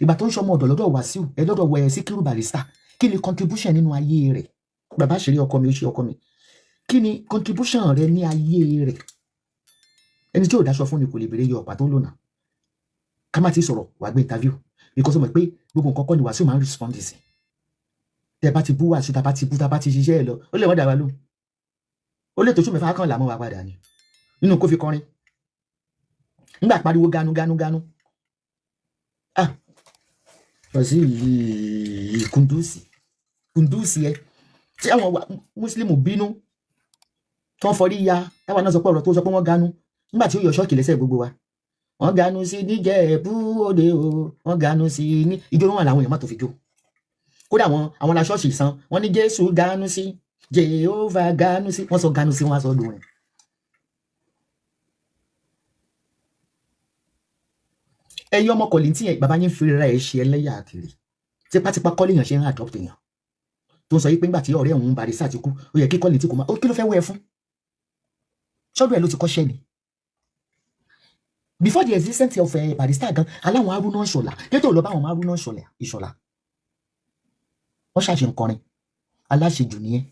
ìgbà tó ń sọmọ ọ̀dọ̀ lọ́dọ̀ Wàsíù ẹ lọ́dọ̀ wẹ̀ Síkírù Barrister, kí ni contribution nínú ayé rẹ̀? Bàbá àṣírí ọkọ mi, ó ṣe ọkọ mi, kí ni contribution rẹ ní ayé rẹ̀? Ẹni tí ò dáṣọ fún ni kò lè béèrè iye ọ̀pá tó ń lò náà. Ká má ti sọ̀rọ̀ wàá gbé interview because ó mọ̀ pé gbogbo nǹkan kọ́ ni Wàsíù máa ń respond sí. Tẹ bá ti bú Wàsíù, tá bá ti bú, tá bá ti ṣiṣẹ́ ẹ lọ, ó lè wọ́n dà wá lóhùn, ó lè tóṣù 6 kan làmọ́ wa padà ni nínú kó fi kọrin nígbà pariwo ganu ganu ganu. Ah, Wàsíù yìí, kùndùsì kùndùsì ẹ tí àwọn mùsùlùmí bínú tó ń fọrí ya, táwa náà sọ pé ọ̀rọ̀ tó sọ pé wọ́n ganu nígbà tí ó yọ ṣọ́ọ̀kì lẹ́sẹ̀ gbogbo wa, wọ́n ganu sí níjẹ̀bú òde o, wọ́n ganu sí ní ijó wọn làwọn èèyàn má tó fi jó. Kódà àwọn la ṣọ́ọ̀ṣì san wọ́n ní Jésù ganu sí, Jèhófà ganu sí, wọ́n sọ ganu sí, wọ́n sọ lórin. Ẹ̀yin ọmọ Kollington yẹn, bàbá yín fi ra ẹ̀ ṣe ẹlẹ́yà kiri tipátipá kọ́lé yàn ṣe ń adopt èèyàn tó ń sọ yìí pé ńgbà tí ọ̀rẹ́ òun Barrister ti kú, ó yẹ kí Kollington kò máa ó kí ló fẹ́ wẹ̀ fún ṣọ́dọ̀ ẹ̀ ló ti kọ́ṣẹ́ ni. Before the existence of Barrister gan aláwọn Haruna Ìṣọ̀lá kétò lọ bá àwọn Haruna Ìṣọ̀lá wọ́n ṣàṣe ń kọrin aláṣejù nìyẹn.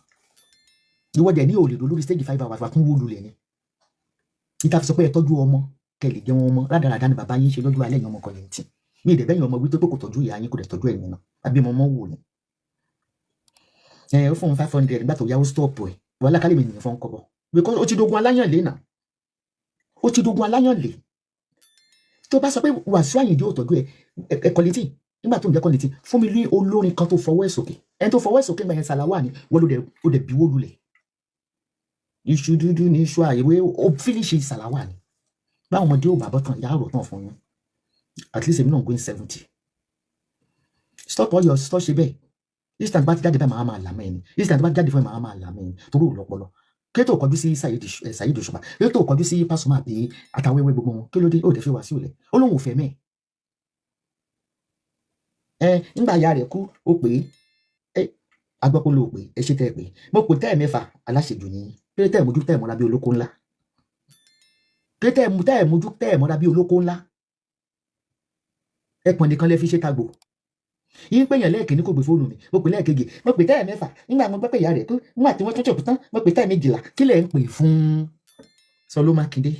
Ìwọ dẹ̀ ní òòlè lórí stage 5 hours wà tún wó lulẹ̀ ni. Níta fi sọ pé ẹ tọ́jú ọmọ kẹ́ lè jẹun ọmọ, rádaràda ni bàbá yín ṣe lọ́jọ́ alẹ́ yẹn. Ọmọ Kollington mi ìdẹ̀ bẹ́yìn ọmọ wí tó pé kò tọ́jú ìyá yín, kò dẹ̀ tọ́jú ẹ̀yin náà àbí ọmọ ọmọ wò ni. Ẹ ó fún un 500 nígbà tó yáwó stop ẹ̀ wàhálà kálí mi nìyẹn fọ́n kọ́bọ̀ because ó ti dogun aláyànlé náà, ó ti dogun aláyànlé. Tó bá sọ pé Wàsíù Àyìndé ò tọ́jú ẹ ẹ Kollington nígbà tó ń jẹ́ Kollington, fún mi ní olórin kan tó fọwọ́ ẹ̀ sókè, ẹni tó fọwọ́ ẹ̀ sókè gbẹ̀yẹn Sàláwà ni wọ́n ló dẹ̀ ó dẹ̀ bíwó lulẹ̀. Iṣu dúdú ní iṣu àìwé ó fínísì Sàláwà ni. Báwọn ọmọdé ò bá bọ́ tán ìyá àrò tán fún yín. At least èmi náà going 70. Stop all your stop ṣe bẹ́ẹ̀. Each time bá ti jáde báyìí màá máa là mọ́ ẹni, each time bá ti jáde fún ẹ màá máa là mọ́ ẹni torí ò lọ́pọlọ. Kí ló tó kọjú sí Saheed Òṣùpá? Kí ló tó kọjú sí Pasuma àbí àtàwọn ewé gbogbo wọn? Kí ló dé? Ó dẹ̀ fi Wàsíù lẹ̀, ó lóun ò fẹ́ mẹ́ẹ̀. Ẹ ńgbà ìyá rẹ̀ kú, ó pè é, ẹ agbọ́pọ̀ ló pè é, ẹ ṣe tẹ́ ẹ pè é, mo pè tẹ́ ẹ mẹ́fà aláṣejù ni. Kí ló tẹ́ ẹ mójú tẹ́ ẹ mọ́ra bí olóko ńlá? Kí ló tẹ́ ẹ mójú tẹ́ ẹ mọ́ra bí olóko ńlá? Ẹpọ̀n nìkan lẹ fi ṣe tagbo yín pé yàn lẹ́ẹ̀kìnní kò gbé fóònù mi, mo pè lẹ́ẹ̀kejì, mo pè tẹ́ ẹ mẹ́fà. Nígbà mo gbọ́ pé ìyá rẹ̀ kú, nígbà tí wọ́n tún ṣòkú tán, mo pè tẹ́ ẹ 12. Kí lẹ̀ ń pè fún Sọló Mákindé?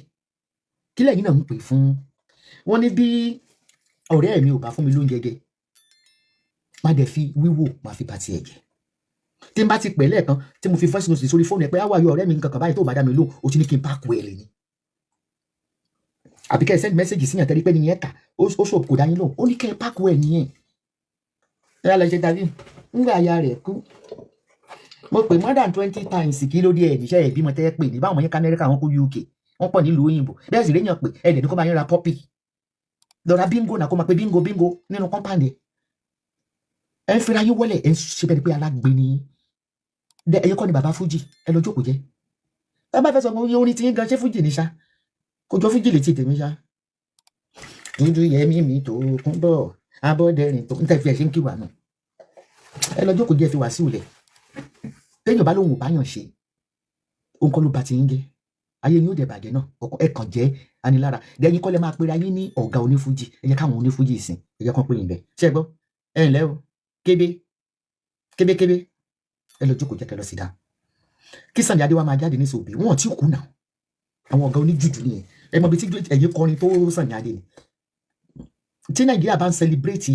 Kí lẹ̀yin náà ń pè fún? Wọ́n ní bí ọ̀rẹ́ mi ò bá fún mi lóúnjẹ jẹ, má dẹ̀ fi wíwò má fi bá tiẹ̀ jẹ́. Tí n bá ti pè lẹ́ẹ̀kan tí mo fi voice note sórí fóònù ẹ pé áwọ̀ ayọ̀ ọ̀rẹ́ mi nǹkan kan báyìí, tó bá dá mi lóhùn, o ti ní kí n páàkù ẹ̀ lè ní. Àbí kẹ́ ẹ send message síyàn tẹ́rí pé nìyẹn kà ó sọ kò dá yín lóhùn, ó ní kẹ́ ẹ páàkù ẹ̀ nìyẹn. Ẹ yá lọ ṣe tàbí Ńgbà aya rẹ̀ kú, mo pè more than 20 times. Kí ló dé? Ẹ̀ níṣẹ́ ẹ̀ bímọ tẹ́ pè ní báwọn yẹn ká Amẹ́ríkà, wọn kó UK, wọ́n pọ̀ nílùú òyìnbó. Bẹ́ẹ̀ sì réyàn pé ẹ̀ ní kó máa yín ra puppy, lọ ra bingo náà, kó máa pe bingo bingo nínú compound. Ẹ̀ ẹ̀ ń fira yín wọlé, ẹ̀ ń ṣe bẹ́ẹ̀ ni pé alágbe ni yín. Ẹ̀yin kọ́ ni bàbá fújì? Ẹ lọ jókòó jẹ́. Ẹ bá fẹ́ sọ pé orin tí yín gan ṣé fújì ní ṣá? Kò jọ fújì létí tèmi ṣá. Dúdú yẹmí mi tó kún bọ̀ abọ́dẹ̀rìn tó ń tẹ̀ fi ẹ̀ ṣe ń kí wà nù. Ẹ lọ jókòó jẹ́, fi wá sí ulẹ̀. Téèyàn bá lóun ò báyàn ṣe, òun kọ́ ló ba ti ń jẹ́. Ayé yín ó dẹ̀ bàjẹ́ náà. Ọkọ ẹ kàn jẹ́ anilára dẹ́yìn kọ́ lẹ́ máa pera yín ní ọ̀gá onífújì. Ẹ jẹ́ káwọn onífújì sìn, ẹ jẹ́ kán pè yín bẹ́ẹ̀. Ṣé ẹ gbọ́? Ẹ ǹlẹ́ o, kébé kébékébé. Ẹ lọ jókòó jẹ́, kẹ́ lọ sí dáa. Kí Sunny Adé wa máa jáde ní sòbí wọn ò tí kú náà. Àwọn ọ̀gá oníjùjù nìyẹn. Ẹ mọ ibi tí ẹ̀yin kọrin tó Sunny Adé ni. Tí Nàìjíríà bá ń celebrate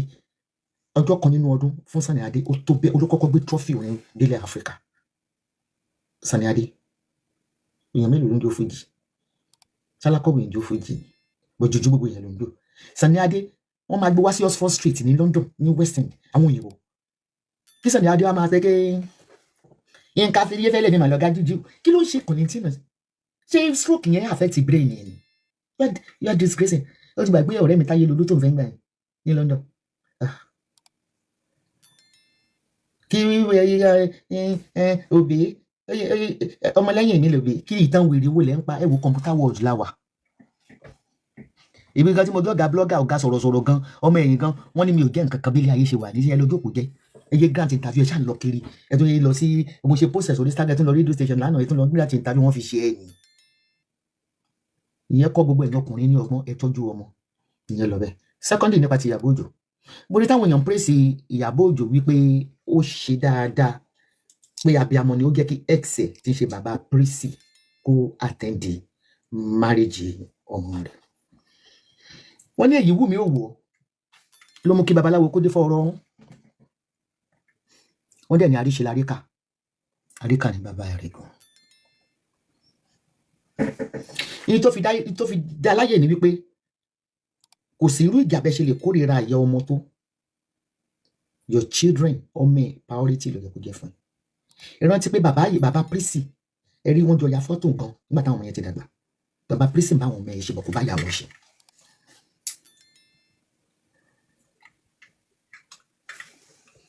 ọjọ́ kan nínú ọdún fún Sunny Adé, ó tó bẹ́ẹ̀. Olókọ́kọ́ gbé trophy òun délẹ̀ Áfíríkà, Sunny Adé. Èèyàn mélòó ló ń jó fújì? Sálákọ̀wé ń jó fújì bójújú, gbogbo èèyàn ló ń jó Sunny Adé. Wọ́n máa gbé wá sí Oxford Street ní London, ní West End, àwọn òyìnbó. Kí Sunny Adé wa máa fẹ́ ké Yínká Ayéfẹ́lẹ́ mi mà lọ́gá jújú. Kí ló ń ṣe Kollington náà? Ṣé stroke yẹn affect brain yẹn ni? You are disgracing. Ó ti gbàgbé ọ̀rẹ́ mi Táyé Lolú tó ń fẹ́ gbà yẹn ní London. Ah. Kí òbí ọmọlẹ́yìn mi lòbí kí ìtàn wèrè wo lẹ́ ń pa? Ẹ wo, computer world la wà. Èmi gan tí mo jọ́ ọ̀gá blogger, ọ̀gá sọ̀rọ̀sọ̀rọ̀ gan, ọmọ ẹ̀yìn gan, wọ́n ní mi ò jẹ́ nǹkan kan bí ilé ayé ṣe wà ní. Ẹ lójókòó jẹ́, ẹ yé grant interview. Ẹ ṣáà ń lọ kiri, ẹ tún yé lọ sí mo ṣe post sórí Instagram, ẹ tún lọ radio station lánàá, ẹ tún lọ grant interview. Wọ́n fi ṣe ẹ̀yìn ìyẹn kọ́ gbogbo ẹ̀yin ọkùnrin ní ọgbọ́n. Ẹ tọ́jú ọmọ. Ìyẹn lọ bẹ́ẹ̀. Secondly, nípa ti Ìyábọ̀ Òjó, mo rí táwọn èèyàn praise Ìyábọ̀ Òjó wípé ó ṣe dáadáa, pé abiyamọ ni ó jẹ́ kí ex ẹ̀ tí ń ṣe bàbá Prissy kó attend marriage ọmọ rẹ̀. Wọ́n ní èyí wù mí ò wọ̀ ló mú kí babaláwo kó dé fọ́ọ̀rọ̀ ọ̀hún. Wọ́n dẹ̀ ní àríṣe láríkà, àríkà ní bàbá rẹ̀ gan. Ìyí tó fi dá láyè ni wípé kò sí irú ìjà bẹ́ẹ̀ ṣe lè kórìíra ìyá ọmọ tó, your children, ọmọ ẹ̀, priority ló yẹ kó jẹ́ fún ẹ. Ẹ rántí pé bàbá yìí, bàbá Prissy, ẹ rí wọn jọ ya fọ́tò nǹkan nígbà táwọn ọmọ yẹn ti dàgbà. Bàbá Prissy bá àwọn ọmọ yẹn ṣe bọ̀, kó bá yà wọ́n ṣe.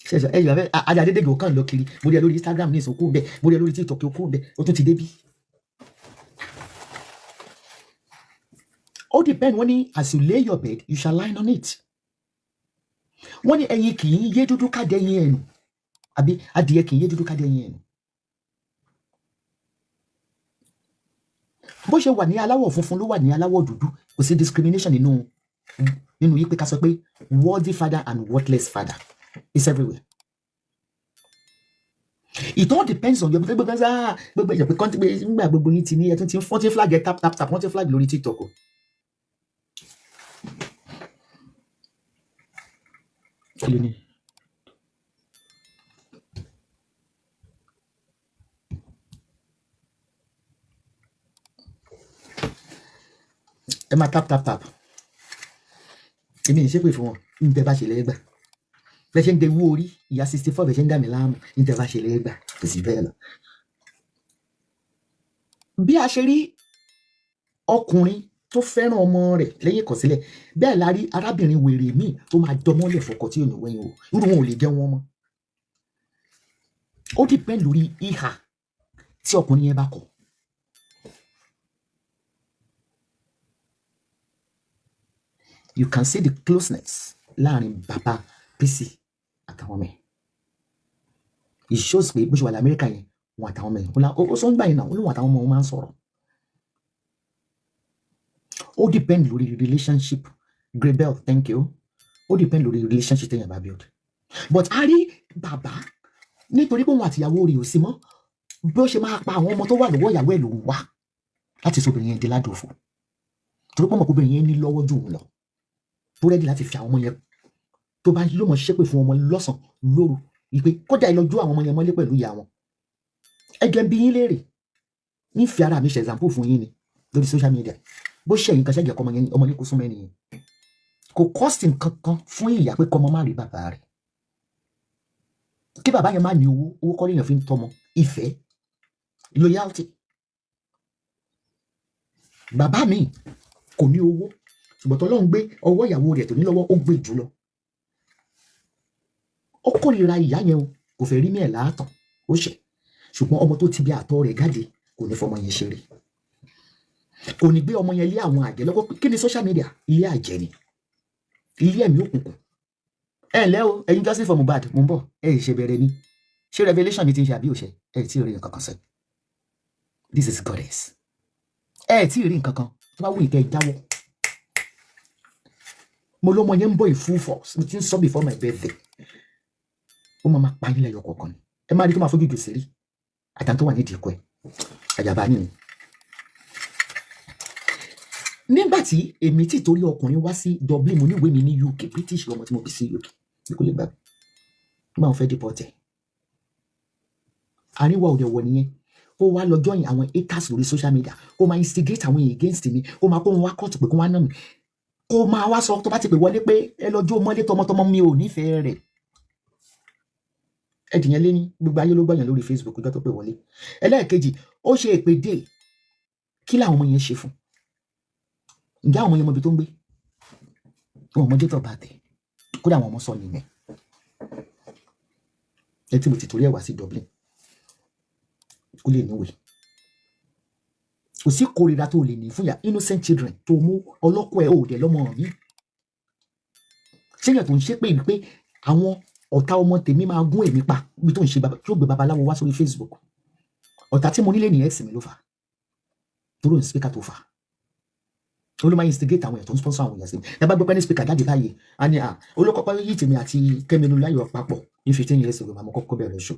Ṣe ẹ yọ adé Adédèjì kàn lọ kiri. Mo rí ẹ lórí Instagram ní ìsìnkú bẹ́ẹ̀, mo rí ẹ lórí TikTok okú bẹ́ẹ̀, ó tún ti débí. Ó depend. Wọ́n ní as you lay your bed, you shall lie on it. Wọ́n ní ẹyin kì í yé dúdú ká dẹ́yìn ẹnu, àbí adìyẹ kì í yé dúdú ká dẹ́yìn ẹnu. Bó ṣe wà ní aláwọ̀ funfun ló wà ní aláwọ̀ dúdú. Kò sí discrimination nínú yí pé ká sọ pé worthy father and worthless father is everywhere. It all depends on your gbogbo gbogbo ẹ̀yẹ̀ pé kọ́ńtì pé nígbà gbogbo yín ti ní ẹ tún ti ń fọ́n tí flag ẹ tap tap tap. Wọ́n ti flag lórí TikTok o. Kí ló ní? Ẹ máa tap tap tap. Èmi ní ṣépè fún wọn. Ní tẹ bá ṣe lẹ́gbà, bẹ́ẹ̀ ṣe ń dewú orí ìyá 64, bẹ́ẹ̀ ṣe ń dà mí láàmú. Ní tẹ bá ṣe lẹ́gbà, kò sí bẹ́ẹ̀ lọ. Bí a ṣe rí ọkùnrin tó fẹ́ràn ọmọ rẹ̀ lẹ́yìn ìkọ̀sílẹ̀, bẹ́ẹ̀ la rí arábìnrin wèrè míì tó máa dọmọ́lẹ̀ fọkọ tí ò ní wẹ́yìn o. Irú wọn ò lè jẹ́ wọn mọ́. Ó depend lórí ìhà tí ọkùnrin yẹn bá kọ. You can see the closeness láàrin bàbá Prissy àtàwọn ọmọ ẹ̀. It shows pé bó ṣe wà lamẹ́ríkà yẹn, wọn àtàwọn ọmọ ẹ̀, ó sọ ń gbà yẹn náà, ó lóun àtàwọn ọmọ wọn máa ń sọ̀rọ̀. Ó depend lórí relationship. Grabel, thank you. Ó depend lórí relationship téèyàn bá build. But a rí bàbá, nítorí pé òun àtìyàwó rẹ̀ ò sí mọ́, bí ó ṣe máa pa àwọn ọmọ tó wà lọ́wọ́ ìyàwó ẹ̀ ló ń wá láti sọ obìnrin yẹn di ládòfò, torí pé ọmọkùnrin yẹn ní lọ́wọ́ jù òun lọ, tó ready láti fi àwọn ọmọ yẹn tó bá ló mọ̀ ṣépè fún ọmọ lọ́sàn lóru wípé kódà ẹ lọ jó àwọn ọmọ yẹn mọ́lé pẹ̀lú ìyá wọn. Ẹjọ́ ń bi yín léèrè, ń fi ara mi ṣe example fún yín ni lórí social media. Bó ṣe ẹ̀yìn kan ṣẹ́jẹ̀ kọ́ ọmọ yẹn, ọmọ yẹn kó súnmọ́ ẹnìyẹn, kò cost nǹkan kan fún ìyá pé kọ́mọ má rí bàbá rẹ̀. Kí bàbá yẹn má ní owó, owó kọ́ léèyàn fi ń tọ́mọ. Ìfẹ́, loyalty. Bàbá mi kò ní owó, ṣùgbọ́n tọ́lọ́run gbé ọwọ́ ìyàwó rẹ̀ tó ní lọ́wọ́, ó gbé jù lọ. Ó kórìíra ìyá yẹn o, kò fẹ́ rí mí ẹ̀ láàtàn, ó ṣẹ̀, ṣùgbọ́n ọmọ tó ti bí àtọ̀ rẹ̀ jáde, kò ní fọmọ yẹn ṣeré, kò ní gbé ọmọ yẹn lé àwọn àjẹ́ lọ́wọ́. Kí ni social media? Ilé àjẹ́ ni, ilé ẹ̀mí òkùnkùn. Ẹ ǹlẹ́ o, ẹ̀yin Justice for Mohbad, mo ń bọ̀. Ẹ ṣe bẹ̀rẹ̀ ni. Ṣé revelation mi ti ń ṣe àbí òṣè? Ẹ tí ì rí nǹkan kan sẹ́. This is goddess. Ẹ tí ì rí nǹkan kan. Tó bá wù yín kẹ́ ẹ jáwọ́, mo lọ́mọ yẹn ń bọ̀ in full force. Mo ti ń sọ before my birthday, ó máa ma pa yín lẹ́yọ kọ̀ọ̀kan ni. Ẹ máa rí tó máa fojú jòsè rí àtàn tó wà nídìí ikú ẹ àjàbá nìyí. Nígbà tí èmi tí torí ọkùnrin wá sí Dublin, mo níwèé mi ní UK, British lọmọ tí mo bí sí UK, bí kò lè gbà nígbà wọn fẹ́ deport ẹ̀. Àríwá òde wọ̀ nìyẹn. Kó wá lọ join àwọn haters lórí social media, kó máa instigate àwọn èèyàn against mi, kó máa kó wọn wá kóòtù pé kó wá nà mí, kó máa wá sọ tó bá ti pè wọlé pé ẹ lọ jó mọ́lé tọmọtọmọ, mi ò nífẹ̀ẹ́ rẹ̀. Ẹ dìyẹn lé ní gbogbo ayé ló gbọ́yàn lórí Facebook ọjọ́ tó pè wọlé. Ẹlẹ́ẹ̀kejì, ó ṣe èpè dé. Kí làwọn ọmọ yẹn ṣe fún? Ǹjẹ́ àwọn ọmọ yẹn mọ ibi tó ń gbé? Wọn ò mọ date of birth ẹ̀. Kódà àwọn ọmọ sọ nìyẹn ẹ tí mo ti torí ẹ̀ wá sí Dublin kó lè níwèé. Kò sí kórìíra tó lè ní fún ya innocent children tó mú ọlọ́kọ̀ ẹ̀ ò dẹ̀ lọ́mọ mi. Ṣéyàn tó ń ṣépè wípé àwọn ọ̀tá ọmọ tèmi máa gún èmi pa bí tó ń ṣe tó gbé babaláwo wá sórí Facebook? Ọ̀tá tí mo nílé ní ex mi ló fà tó ló ń speaker tó fà ó ló máa instigate àwọn èèyàn tó ń sponsor àwọn èèyàn sí mi. Ẹ bá gbọ́ pé ní speaker jáde báyìí, a ní à olókọ́kọ́ yìí tèmi àti Kẹ́mi Olúláyọ̀ papọ̀ ní 15 years ago, màmú kọ́kọ́ bẹ̀rẹ̀ show.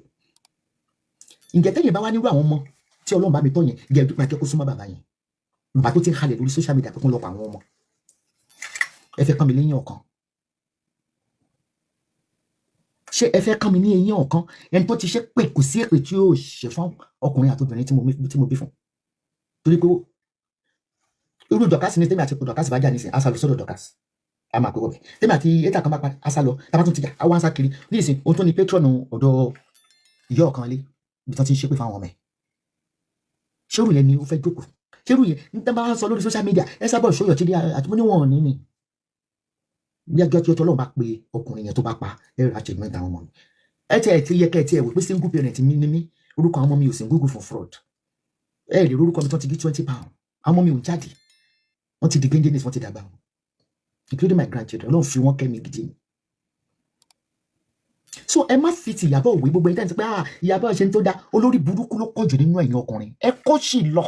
Ǹjẹ́ tẹ́yìn bá wá nírú àwọn ọmọ tí Ọlọ́run bá mi tọ́ yẹn, jẹ́ dúpẹ́ akẹ́kọ̀ọ́ súnmọ́ bàbá yẹn, bàbá tó ti ń halẹ̀ lórí social media pé kó ń lọ pa àwọn ọmọ? Ẹ fẹ́ kán mi lẹ́yìn ọ̀kan? Ṣé ẹ fẹ́ kán mi ní eyín ọ̀kan? Ẹni tó ti ṣe pé kò sí èpè tí yóò ṣe fún ọkùnrin àti obìnrin tí mo bí fún, torí pé irú Dorcas ní tèmi àti Dorcas bá jà nísìnyí, a sá lọ sọ́dọ̀ Dorcas, a máa pè wọ́n bẹ̀. Tèmi àti ètò kan bá pa, a sá lọ. Tábà tún ti jà, a wá ń sá kiri nísìnyí. Ohun tó ní patron ọ̀dọ̀ ìyá ọ̀kan lé ibi tí wọ́n ti ń ṣépè fáwọn ọmọ ẹ̀, ṣérù yẹn ni ó fẹ́ jókòó? Ṣérù yẹn ní tẹ́ bá ń sọ lórí social media, ẹ sábà ṣóyọ̀ tí àti mo níwọ̀n ní ni bí ẹjọ́ tí Ọlọ́run bá pe ọkùnrin yẹn tó bá pa ẹ rà achievement àwọn ọmọ mi. Ẹ tẹ ẹ ti yẹ kẹ ẹ ti ẹ wò pé single parent mi ni mí. Orúkọ àwọn ọmọ mi ò sí Google for fraud. Ẹ lè orúkọ mi tó ti di £20. Àwọn ọmọ mi ò ń jáde, wọ́n ti di géńdé, wọ́n ti dàgbà, including my grandchildren. Ọlọ́run fi wọ́n kẹ́ mi gidi ni. So ẹ má fi ti Ìyábọ̀ òwe. Gbogbo ẹni tẹ́ ń sọ pé, "Ah, Ìyábọ̀ ṣe ń tó dá," olórí burúkú ló pọ̀ jù nínú ẹ̀yin ọkùnrin. Ẹ kó sì lọ.